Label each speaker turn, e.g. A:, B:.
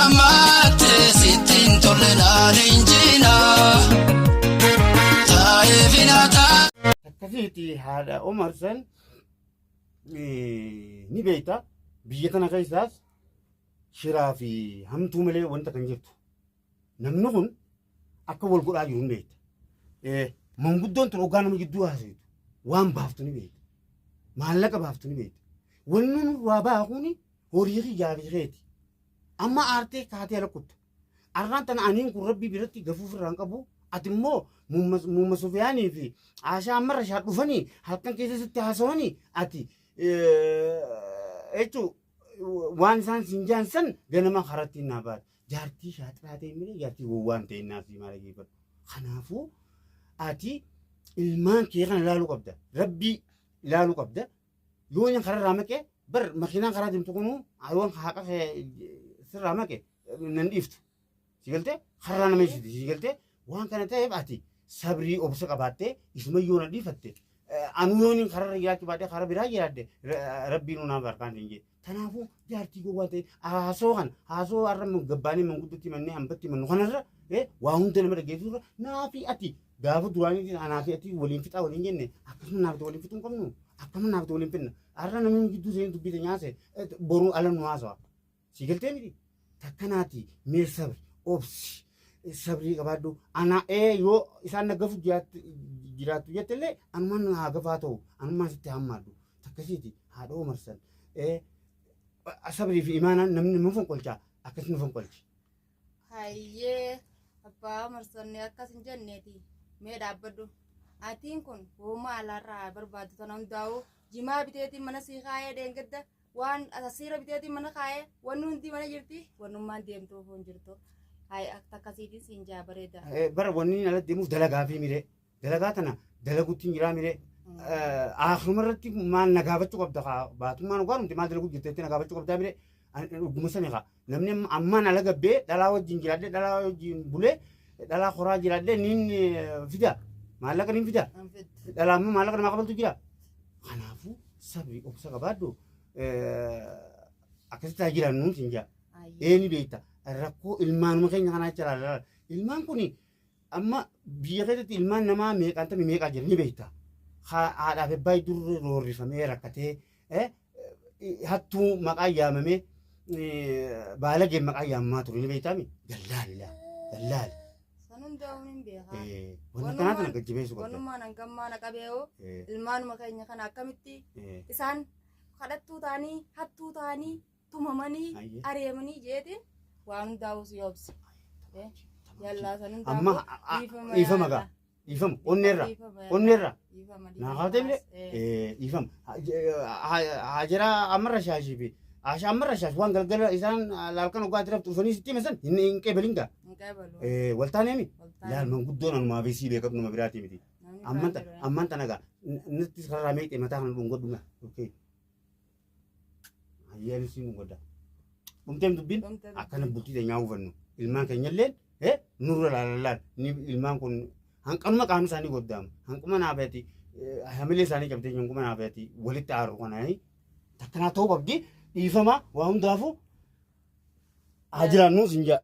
A: hammaatte sitti hin tolle naan hin jiina. Taa'ee finaataa.
B: Akkasiiti haadha Umar san ni beekta biyya tana keessaas shiraa fi hamtuu malee wanta kan jirtu. Namni kun akka wal godhaa jiru hin beekta. Manguddoon tun hoggaa nama gidduu haasoftu waan baaftu ni beekta. Maallaqa baaftu ni beekta. Wanni nurraa baakuuni horii kiyyaa fi keeti. Amma aartee kaatee ala kutta. Arraan tana aniin kun rabbii biratti gafuu ofirraa hin qabu. Ati immoo muumma Sufiyaanii fi Aashaa amma rashaa dhufanii halkan keessa sitti haasawanii ati jechuun waan isaan siin jaan san ganama karatti naa baate. Jaartii shaaxiraa ta'e malee jaartii gowwaa hin ta'in naaf maal dhageeffadhu. Kanaafuu ati ilmaan kee kana ilaaluu qabda. Rabbii ilaaluu qabda. Yoo inni kararraa maqe bar makiinaan karaa deemtu kunuu yoon haqa kee sirraa maqe nan dhiiftu. Si galtee karraa nama ibsiti si galtee waan kana ta'eef ati sabrii obsa qabaattee isuma yoo na dhiifatte anuu yoon kararra jiraachuu baadhee karaa biraa jiraadhe rabbiin naaf harkaan hin jedhe. Kanaafuu jaartii gowwaa ta'e haasoo kana haasoo har'a gabbaanee manguddootti mannee hambatti mannu kanarra waa hunda nama dhaggeessu irra naafi ati gaafa duraanii anaa fi ati waliin fixaa waliin jenne akkasuma naaf waliin fixuu hin qabnu akkama naaf waliin fixna har'a namni gidduu seenee dubbii nyaase boruu ala nu haasawa si galtee miti takkanaati mee sabri obsi sabrii qabaadhu ana ee yoo isaan na gafu jiraattu jettellee anumaan haa gafaa ta'u anumaan sitti hammaadhu takkasiiti haadha Umar san sabrii fi imaanaan namni nu fonqolcha akkas nu fonqolchi.
C: Hayyee abbaa Umarsanne akkas hin jenneeti mee dhaabbadhu. Atiin kun hooma alaarraa barbaaddu tana hundaa'u jimaa biteetiin mana sii kaayee dheengadda waan asiira biteetiin mana kaayee wanni hundi mana jirti wannummaan deemtuuf hin jirtu. Hayi akkasiitiin siin jaa bareeda.
B: Bara wanni inni alatti deemuuf dalagaa fi miree. Dalagaa tana dalagutti hin jiraa miree. Aakiruma irratti maal na gaafachuu qabda kaa baatummaan dhugaa dhumte maal dalaguu jirta jettee na gaafachuu qabdaa miree. Dhuguma sani kaa namni ammaan ala gabbee dhalaa wajjin jiraadhee dhalaa wajjin bulee dhalaa koraa jiraadhee niin fida maallaqa niin fida. Dhalaa immoo maallaqa namaa kabaltu jira. Kanaafuu sabri obsa qabaadhu akkasitti haa jiraannu siin jaa. Ee ni beekta rakkoo ilmaanuma keenya kanaa jecha laala. Ilmaan kuni Amma biyya keessatti ilmaan namaa meeqaantamii meeqaa jira ni beekta. Haadhaaf abbaa dur roorrifamee rakkatee hattuu maqaa yaamamee baalageen maqaa yaamamaa ture ni beektaami. Gallaali laa gallaali.
C: San hundaa'uun hin beekaa.
B: Wanna kanaa tana gajjabeessuu qabda.
C: Wanummaan hangammaa na qabee'oo ilmaanuma keenya kana akkamitti isaan kadhattuu ta'anii hattuu ta'anii tumamanii
B: Ayyee.
C: areemanii jeetiin waan hundaa'uu si obse. Eh, Yallaa san hundaa'uu
B: Amma dhiifama gaa dhiifama onneerra onneerra naa kaatee bile dhiifama haajaraa ammarra shaashii fi asha ammarra shaash waan galgala isaan laalkan ogaa tiraftu dhufanii sitti himan san hin qeebalin gaa waltaaneemi laal manguddoon anumaa fi sii beekatu nama biraatii miti amman tana gaa natti karraa meexee mataa kana dhungadhu gaa Hayyaan isiin godha. Dhumteem dubbiin akkana bultii teenyaa hubannu. Ilmaan keenyallee nurra laalallaan ni ilmaan kun hanqanuma qaamni isaanii goddaama. Hanquma naafeeti hamilee isaanii cabdee hanquma naafeeti walitti aaru kana takkanaa ta'uu qabdi dhiifama waa hundaafuu haa jiraannu sin jedha.